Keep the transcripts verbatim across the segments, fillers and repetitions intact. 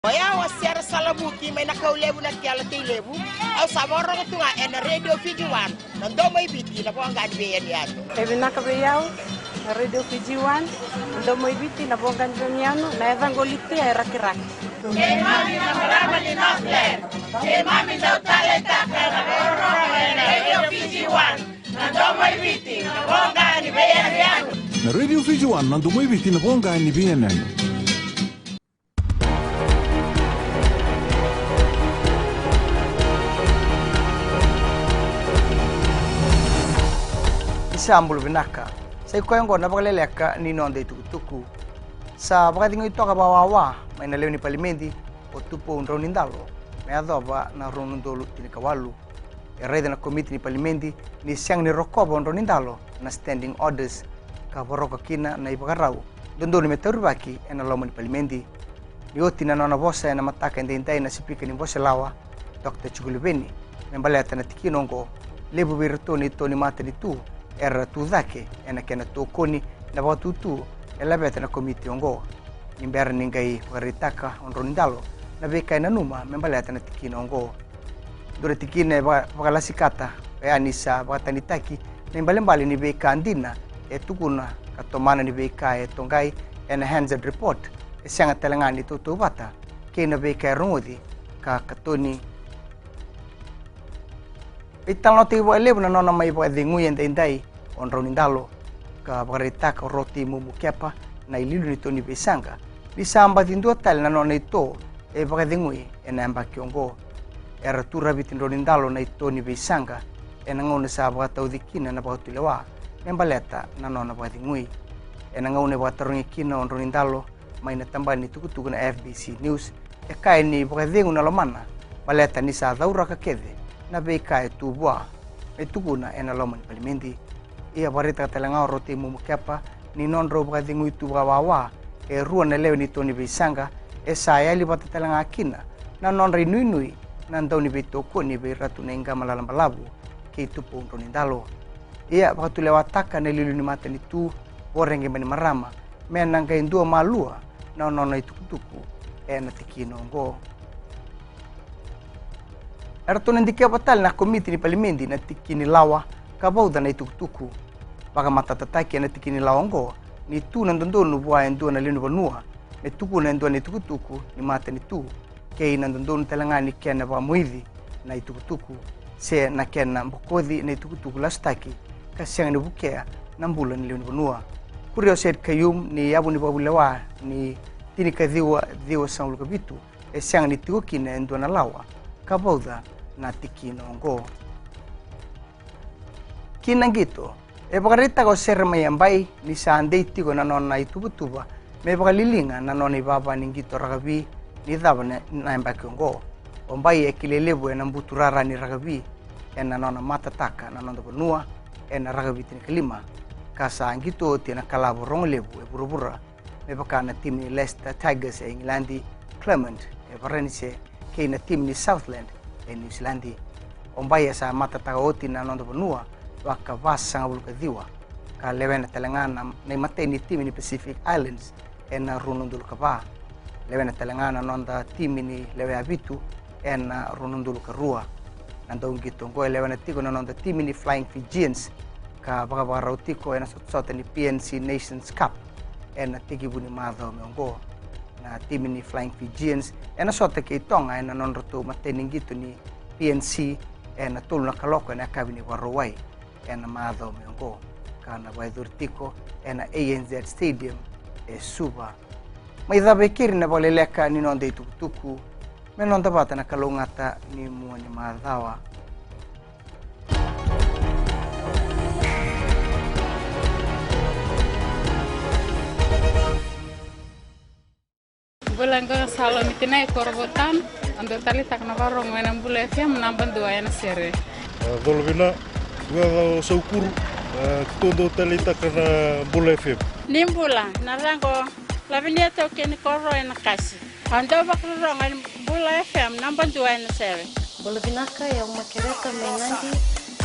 O yau o Sera Salavuki mai na Kaulevu na Kela Teilevu. Au sa vakarorogo tu ga ena Radio Fiji One, na domo i Viti, na voqa ni veiyanuyanu. E vinaka vei au na Radio Fiji One, na domo i Viti, na voqa ni veiyanuyanu, na yacaqu o Litia e Rakiraki. Keimami na marama ni Northland, keimami dau taleitaka na vakarorogo ena Radio Fiji One, na domo i Viti, na voqa ni veiyanuyanu. Na Radio Fiji One, na domo i Viti, na voqa ni veiyanuyanu. Ni sa bula vinaka. Sa i koya oqo na vakaleleka ni noda itukutuku. Sa vakacegui toka vakawawa mai na lewe ni palimedi o Tupou Draunidalo me yacova na rua na udolu tinikawalu. E raica na komiti ni palimedi ni sega ni rokova o Draunidalo na standing orders, ka voroka kina na ivakarau dodonu me taurivaki ena loma ni palimedi. Ni oti na nona vosa ena mataka edaidai na sipika ni Boselawa, Doctor Jiko Luveni, me baleta na tikina oqo, levu vei iratou na ito ni matanitu era tu cake ena kena tokoni na vakatutu e laveta na komiti oqo. Ni bera ni qai vakaraitaka o Draunidalo na veika e nanuma me baleta na tikina oqo. Dua na tikina e vaka-, vakalasikata oya ni sa vakatanitaki na ibalebale ni veika dina e tukuna ka tomana ni veika e toqai ena Hansard Report e sega tale ga ni tautauvata kei na veika e rogoci ka katoni. E talanoataki vakalevu na nona mai vakacegui edaidai o Draunidalo, ka vakaraitaka o Rotei Mumu Kepa na iliuliu ni to ni veisaqa ni sa baci dua tale na nona ito e vakacegui ena yabaki oqo. Era tu raviti Draunidalo na ito ni veisaqa ena gauna sa vakatauci kina na vakatulewa me baleta na nona vakacegui. Ena gauna e vakatarogi kina o Draunidalo mai na tabana ni tukutuku na F B C News, e kaya ni vakacegu na lomana baleta ni sa cauraka kece na veika e tu vua me tukuna ena loma ni palimedi. Ia vakaraitaka tale ga o Rotei Mumu Kepa ni nodrau vakacegui tu vakawawa e rua na lewe ni to ni veisaqa, e sa yali vata tale ga kina na nodra inuinui na dauniveitokoni vei Ratu Naiqama Lalabalavu kei Tupou Draunidalo. Ia vakatulewataka na iliuliu ni matanitu, Voreqe Bainimarama, me na qai dua malua na nona itukutuku ena tikina oqo. Eratou na dikeva tale na komiti ni palimedi na tiki ni lawa ka vauca na itukutuku. Vakamatatataki ena tiki ni lawa oqo ni tu na dodonu vua e dua na lewe ni vanua me tukuna e dua na itukutuku ni matanitu, kei na dodonu tale ga ni kena vakamoici na itukutuku se na kena bokoci na itukutuku lasutaki ka sega ni vukea na bula ni lewe ni vanua. Kuria o Said Khaiyum ni yavu ni vakavulewa ni tinikaciwa ciwasagavulu ka vitu e sega ni tiko kina e dua na lawa ka vauca na tikina oqo. Ki na qito, e vakaraitaka o Sere Mai Yabai ni sa dei tiko na nona ituvatuva me vakaliliga na nona ivava ni qito rakavi ni cava na, na yabaki oqo. O Bai e kilai levu ena buturara ni rakavi ena nona matataka na noda vanua ena rakavi tinikalima, ka sa qito oti ena kalavo rogo levu e vuravura, me vaka na timi ni Leicester Tigers e Igiladi, Clermont e Varanise, kei na timi ni Southland e Niusiladi. O Bai e sa matataka oti na noda vanua vakavasagavulu ka ciwa, ka lewena tale ga na, na imatai ni timi ni Pacific Islands ena rua na udolu ka va. Lewena tale ga na noda timi ni lewe vitu ena rua na udolu ka rua. Na dauqito oqo e lewena tiko na noda timi ni Flying Fijians ka vakavakarau tiko ena sotasota ni P N C Nations Cup ena tekivu ni macawa mai oqo. Na timi ni Flying Fijians ena sota kei Toga ena nodratou matai ni qito ni P N C ena tolu na kaloko ena yakavi ni Vakarauwai ena macawa mai oqo, ka na vakayacori tiko ena A N Z Stadium e Suva. Mai cava e keri na vakaleleka ni noda itukutuku, me noda vata na kalougata ni mua ni macawa. Bula, qo o Salomi Tinai, Korovou Town. Au dau taleitaka na vakarorogo ena Bula F M naba dua ena sere. A, colo vina, qo o Saukuru, a, keitou dau taleitaka na Bula F M. Ni bula, na yacaqu o Lavinia Taukei ni Koro ena Kasi. Au dau vakarorogo ena Bula F M naba dua ena sere. Bula vinaka, o yau o Makereta mai Nadi.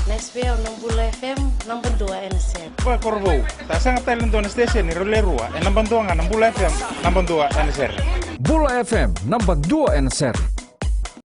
Nice vei au na Bula F M naba dua ena sere. Koya Korovou, sa sega tale e dua na station e rau le rua, e naba dua ga na Bula F M naba dua ena sere. Bula F M, naba dua ena sere.